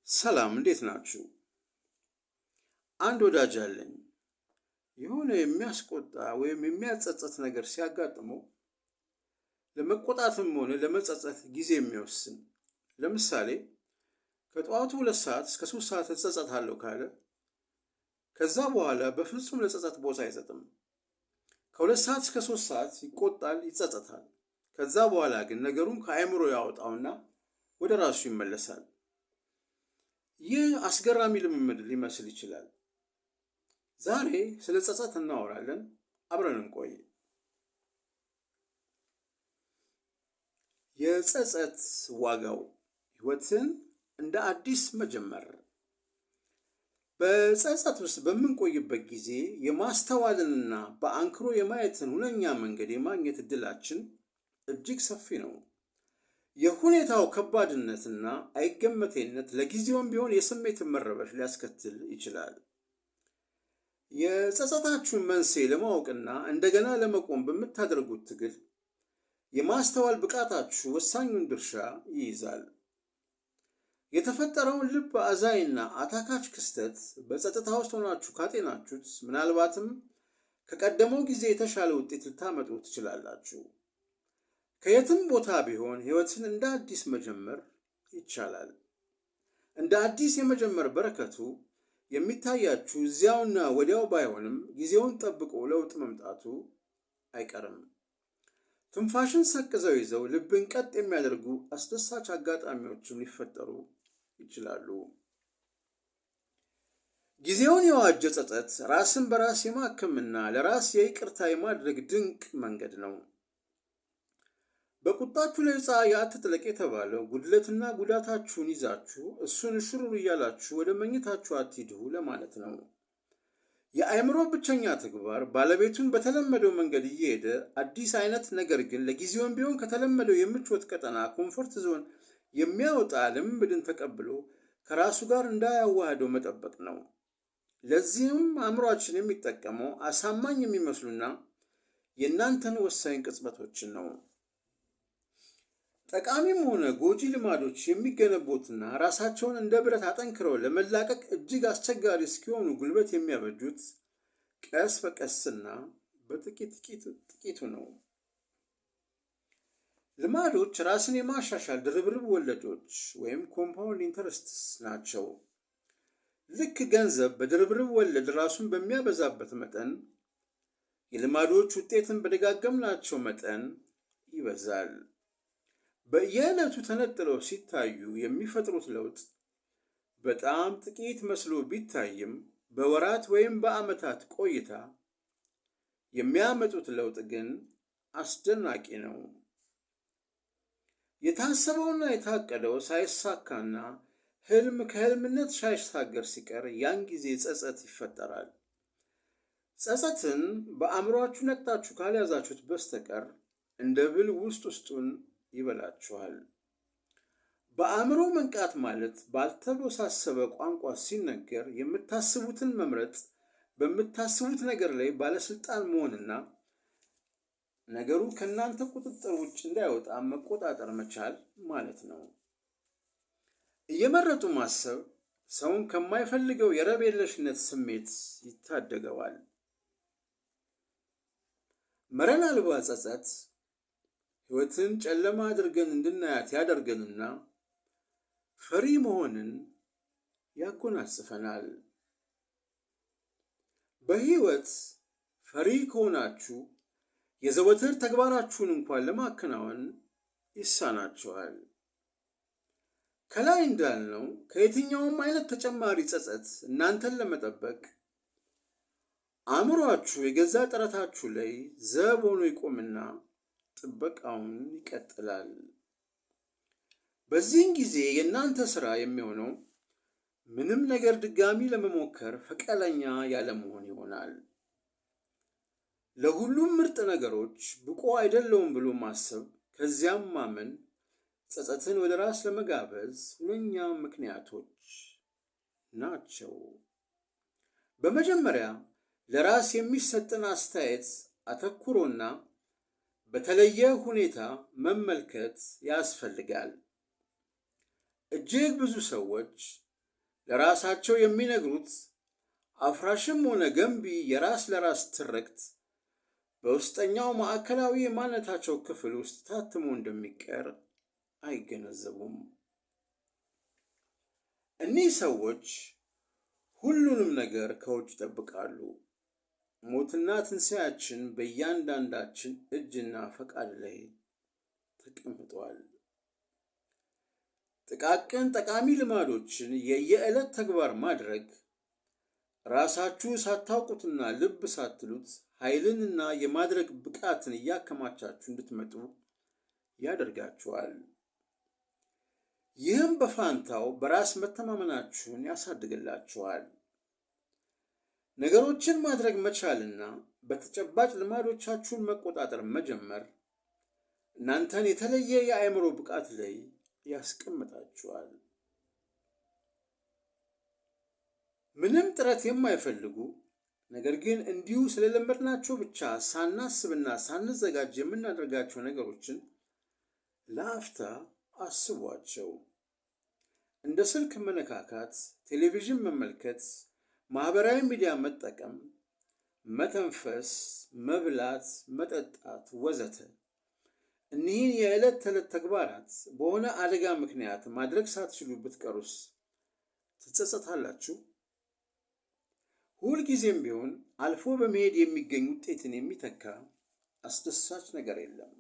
ሰላም፣ እንዴት ናችሁ? አንድ ወዳጅ አለኝ። የሆነ የሚያስቆጣ ወይም የሚያጸጸት ነገር ሲያጋጥመው ለመቆጣትም ሆነ ለመጸጸት ጊዜ የሚወስን፣ ለምሳሌ ከጠዋቱ 2 ሰዓት እስከ 3 ሰዓት እጸጸታለሁ ካለ ከዛ በኋላ በፍጹም ለጸጸት ቦታ አይሰጥም። ከ2 ሰዓት እስከ 3 ሰዓት ይቆጣል፣ ይጸጸታል። ከዛ በኋላ ግን ነገሩን ከአእምሮ ያወጣውና ወደ ራሱ ይመለሳል። ይህ አስገራሚ ልምምድ ሊመስል ይችላል። ዛሬ ስለ ጸጸት እናወራለን። አብረን እንቆይ። የጸጸት ዋጋው፣ ህይወትን እንደ አዲስ መጀመር። በጸጸት ውስጥ በምንቆይበት ጊዜ የማስተዋልንና በአንክሮ የማየትን ሁነኛ መንገድ የማግኘት እድላችን እጅግ ሰፊ ነው። የሁኔታው ከባድነትና አይገመቴነት ለጊዜውም ቢሆን የስሜትን መረበሽ ሊያስከትል ይችላል። የጸጸታችሁን መንስኤ ለማወቅና እንደገና ለመቆም በምታደርጉት ትግል የማስተዋል ብቃታችሁ ወሳኙን ድርሻ ይይዛል። የተፈጠረውን ልብ አዛይና አታካች ክስተት በጸጥታ ውስጥ ሆናችሁ ካጤናችሁት ምናልባትም ከቀደመው ጊዜ የተሻለ ውጤት ልታመጡ ትችላላችሁ። ከየትም ቦታ ቢሆን ሕይወትን እንደ አዲስ መጀመር ይቻላል። እንደ አዲስ የመጀመር በረከቱ የሚታያችሁ እዚያውና ወዲያው ባይሆንም ጊዜውን ጠብቆ ለውጥ መምጣቱ አይቀርም። ትንፋሽን ሰቅዘው ይዘው ልብን ቀጥ የሚያደርጉ አስደሳች አጋጣሚዎችም ሊፈጠሩ ይችላሉ። ጊዜውን የዋጀ ጸጸት ራስን በራስ የማከምና ለራስ የይቅርታ የማድረግ ድንቅ መንገድ ነው። በቁጣችሁ ላይ ፀሐይ አትጥለቅ የተባለው ጉድለትና ጉዳታችሁን ይዛችሁ እሱን እሽሩር እያላችሁ ወደ መኝታችሁ አትሂዱ ለማለት ነው። የአእምሮ ብቸኛ ተግባር ባለቤቱን በተለመደው መንገድ እየሄደ አዲስ አይነት ነገር ግን ለጊዜውም ቢሆን ከተለመደው የምቾት ቀጠና comfort zone የሚያወጣ ልምምድን ተቀብሎ ከራሱ ጋር እንዳያዋህደው መጠበቅ ነው። ለዚህም አእምሯችን የሚጠቀመው አሳማኝ የሚመስሉና የእናንተን ወሳኝ ቅጽበቶችን ነው። ጠቃሚም ሆነ ጎጂ ልማዶች የሚገነቡትና ራሳቸውን እንደ ብረት አጠንክረው ለመላቀቅ እጅግ አስቸጋሪ እስኪሆኑ ጉልበት የሚያበጁት ቀስ በቀስና በጥቂት ጥቂቱ ነው። ልማዶች ራስን የማሻሻል ድርብርብ ወለዶች ወይም compound interests ናቸው። ልክ ገንዘብ በድርብርብ ወለድ ራሱን በሚያበዛበት መጠን የልማዶች ውጤትን በደጋገምናቸው መጠን ይበዛል። በየዕለቱ ተነጥለው ሲታዩ የሚፈጥሩት ለውጥ በጣም ጥቂት መስሎ ቢታይም በወራት ወይም በዓመታት ቆይታ የሚያመጡት ለውጥ ግን አስደናቂ ነው። የታሰበውና የታቀደው ሳይሳካና ህልም ከህልምነት ሳይሻገር ሲቀር ያን ጊዜ ጸጸት ይፈጠራል። ጸጸትን በአእምሯችሁ ነቅታችሁ ካልያዛችሁት በስተቀር እንደ ብል ውስጥ ውስጡን ይበላችኋል። በአእምሮ መንቃት ማለት ባልተወሳሰበ ቋንቋ ሲነገር የምታስቡትን መምረጥ፣ በምታስቡት ነገር ላይ ባለስልጣን መሆንና ነገሩ ከእናንተ ቁጥጥር ውጭ እንዳይወጣ መቆጣጠር መቻል ማለት ነው። እየመረጡ ማሰብ ሰውን ከማይፈልገው የረብ የለሽነት ስሜት ይታደገዋል። መረን አልባ ጸጸት ሕይወትን ጨለማ አድርገን እንድናያት ያደርገንና ፈሪ መሆንን ያጎናጽፈናል። በሕይወት ፈሪ ከሆናችሁ የዘወትር ተግባራችሁን እንኳን ለማከናወን ይሳናችኋል። ከላይ እንዳልነው ከየትኛውም አይነት ተጨማሪ ጸጸት እናንተን ለመጠበቅ አእምሯችሁ የገዛ ጥረታችሁ ላይ ዘብ ሆኖ ይቆምና ጥበቃውን ይቀጥላል። በዚህን ጊዜ የእናንተ ሥራ የሚሆነው ምንም ነገር ድጋሚ ለመሞከር ፈቃደኛ ያለመሆን ይሆናል። ለሁሉም ምርጥ ነገሮች ብቁ አይደለሁም ብሎ ማሰብ ከዚያም ማመን ጸጸትን ወደ ራስ ለመጋበዝ ሁነኛ ምክንያቶች ናቸው። በመጀመሪያ ለራስ የሚሰጥን አስተያየት አተኩሮና በተለየ ሁኔታ መመልከት ያስፈልጋል። እጅግ ብዙ ሰዎች ለራሳቸው የሚነግሩት አፍራሽም ሆነ ገንቢ የራስ ለራስ ትርክት በውስጠኛው ማዕከላዊ የማንነታቸው ክፍል ውስጥ ታትሞ እንደሚቀር አይገነዘቡም። እኒህ ሰዎች ሁሉንም ነገር ከውጭ ይጠብቃሉ። ሞትና ትንሣኤያችን በእያንዳንዳችን እጅና ፈቃድ ላይ ተቀምጧል። ጥቃቅን ጠቃሚ ልማዶችን የየዕለት ተግባር ማድረግ ራሳችሁ ሳታውቁትና ልብ ሳትሉት ኃይልንና የማድረግ ብቃትን እያከማቻችሁ እንድትመጡ ያደርጋችኋል። ይህም በፋንታው በራስ መተማመናችሁን ያሳድግላችኋል። ነገሮችን ማድረግ መቻልና በተጨባጭ ልማዶቻችሁን መቆጣጠር መጀመር እናንተን የተለየ የአእምሮ ብቃት ላይ ያስቀምጣችኋል። ምንም ጥረት የማይፈልጉ ነገር ግን እንዲሁ ስለለመድናቸው ብቻ ሳናስብና ሳንዘጋጅ የምናደርጋቸው ነገሮችን ለአፍታ አስቧቸው። እንደ ስልክ መነካካት፣ ቴሌቪዥን መመልከት፣ ማህበራዊ ሚዲያ መጠቀም፣ መተንፈስ፣ መብላት፣ መጠጣት ወዘተ። እኒህን የዕለት ተዕለት ተግባራት በሆነ አደጋ ምክንያት ማድረግ ሳትችሉ ብትቀሩስ ትጸጸታላችሁ? ሁልጊዜም ቢሆን አልፎ በመሄድ የሚገኝ ውጤትን የሚተካ አስደሳች ነገር የለም።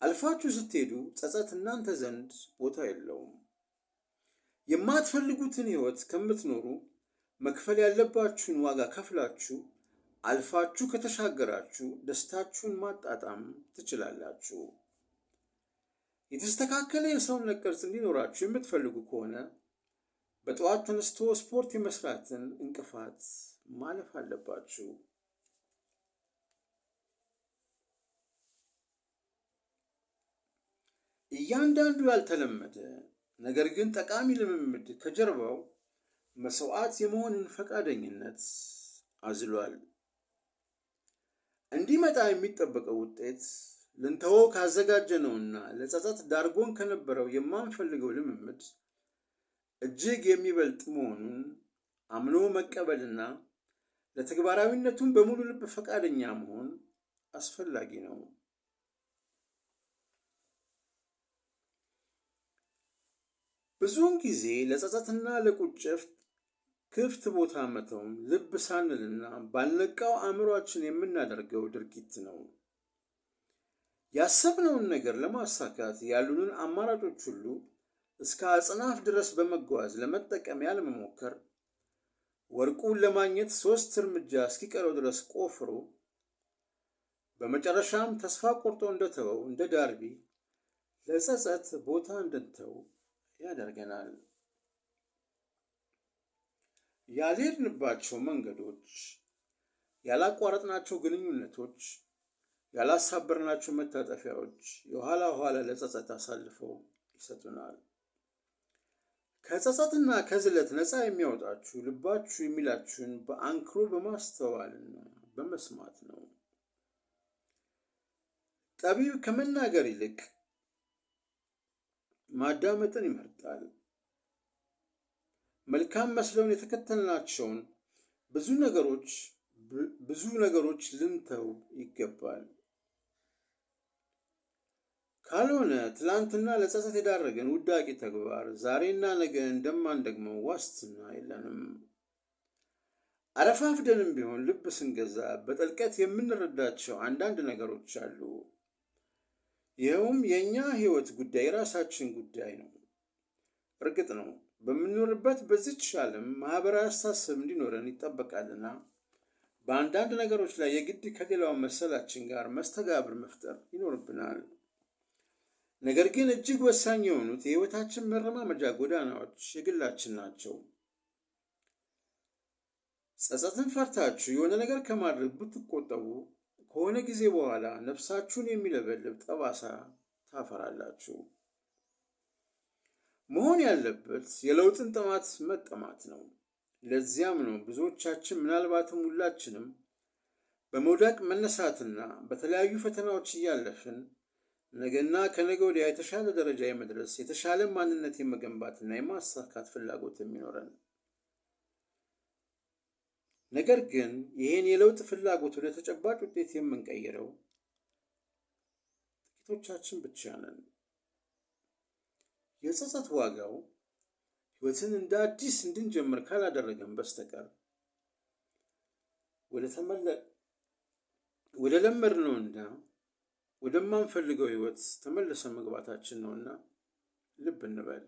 አልፋችሁ ስትሄዱ ጸጸት እናንተ ዘንድ ቦታ የለውም። የማትፈልጉትን ሕይወት ከምትኖሩ መክፈል ያለባችሁን ዋጋ ከፍላችሁ አልፋችሁ ከተሻገራችሁ ደስታችሁን ማጣጣም ትችላላችሁ። የተስተካከለ የሰውነት ቅርጽ እንዲኖራችሁ የምትፈልጉ ከሆነ በጠዋት ተነስቶ ስፖርት የመስራትን እንቅፋት ማለፍ አለባችሁ። እያንዳንዱ ያልተለመደ ነገር ግን ጠቃሚ ልምምድ ከጀርባው መስዋዕት የመሆንን ፈቃደኝነት አዝሏል። እንዲመጣ የሚጠበቀው ውጤት ልንተወው ካዘጋጀነውና ለጸጸት ዳርጎን ከነበረው የማንፈልገው ልምምድ እጅግ የሚበልጥ መሆኑን አምኖ መቀበልና ለተግባራዊነቱን በሙሉ ልብ ፈቃደኛ መሆን አስፈላጊ ነው። ብዙውን ጊዜ ለጸጸትና ለቁጭት ክፍት ቦታ መተውም ልብ ሳንልና ባልነቃው አእምሯችን የምናደርገው ድርጊት ነው። ያሰብነውን ነገር ለማሳካት ያሉንን አማራጮች ሁሉ እስከ አጽናፍ ድረስ በመጓዝ ለመጠቀም ያለመሞከር፣ ወርቁን ለማግኘት 3 እርምጃ እስኪቀረው ድረስ ቆፍሮ በመጨረሻም ተስፋ ቆርጦ እንደተወው እንደ ዳርቢ ለጸጸት ቦታ እንድንተው ያደርገናል። ያልሄድንባቸው መንገዶች፣ ያላቋረጥናቸው ግንኙነቶች፣ ያላሳበርናቸው መታጠፊያዎች የኋላ ኋላ ለጸጸት አሳልፈው ይሰጡናል። ከጸጸትና ከዝለት ነፃ የሚያወጣችሁ ልባችሁ የሚላችሁን በአንክሮ በማስተዋልና በመስማት ነው። ጠቢብ ከመናገር ይልቅ ማዳመጥን ይመርጣል። መልካም መስለውን የተከተልናቸውን ብዙ ነገሮች ልንተው ይገባል። ካልሆነ ትላንትና ለጸጸት የዳረገን ውዳቂ ተግባር ዛሬና ነገ እንደማንደግመው ዋስትና የለንም። አረፋፍደንም ቢሆን ልብ ስንገዛ በጥልቀት የምንረዳቸው አንዳንድ ነገሮች አሉ። ይኸውም የእኛ ሕይወት ጉዳይ የራሳችን ጉዳይ ነው። እርግጥ ነው በምንኖርበት በዚች ዓለም ማህበራዊ አስተሳሰብ እንዲኖረን ይጠበቃልና በአንዳንድ ነገሮች ላይ የግድ ከሌላው መሰላችን ጋር መስተጋብር መፍጠር ይኖርብናል። ነገር ግን እጅግ ወሳኝ የሆኑት የሕይወታችን መረማመጃ ጎዳናዎች የግላችን ናቸው። ጸጸትን ፈርታችሁ የሆነ ነገር ከማድረግ ብትቆጠቡ ከሆነ ጊዜ በኋላ ነፍሳችሁን የሚለበልብ ጠባሳ ታፈራላችሁ። መሆን ያለበት የለውጥን ጥማት መጠማት ነው። ለዚያም ነው ብዙዎቻችን ምናልባትም ሁላችንም በመውደቅ መነሳትና በተለያዩ ፈተናዎች እያለፍን ነገና ከነገ ወዲያ የተሻለ ደረጃ የመድረስ፣ የተሻለ ማንነት የመገንባትና የማሳካት ፍላጎት የሚኖረን። ነገር ግን ይህን የለውጥ ፍላጎት ወደ ተጨባጭ ውጤት የምንቀይረው ጥቂቶቻችን ብቻ ነን። የጸጸት ዋጋው ሕይወትን እንደ አዲስ እንድንጀምር ካላደረገን በስተቀር ወደ ለመድነውና ወደማንፈልገው ሕይወት ተመልሰን መግባታችን ነውና ልብ እንበል።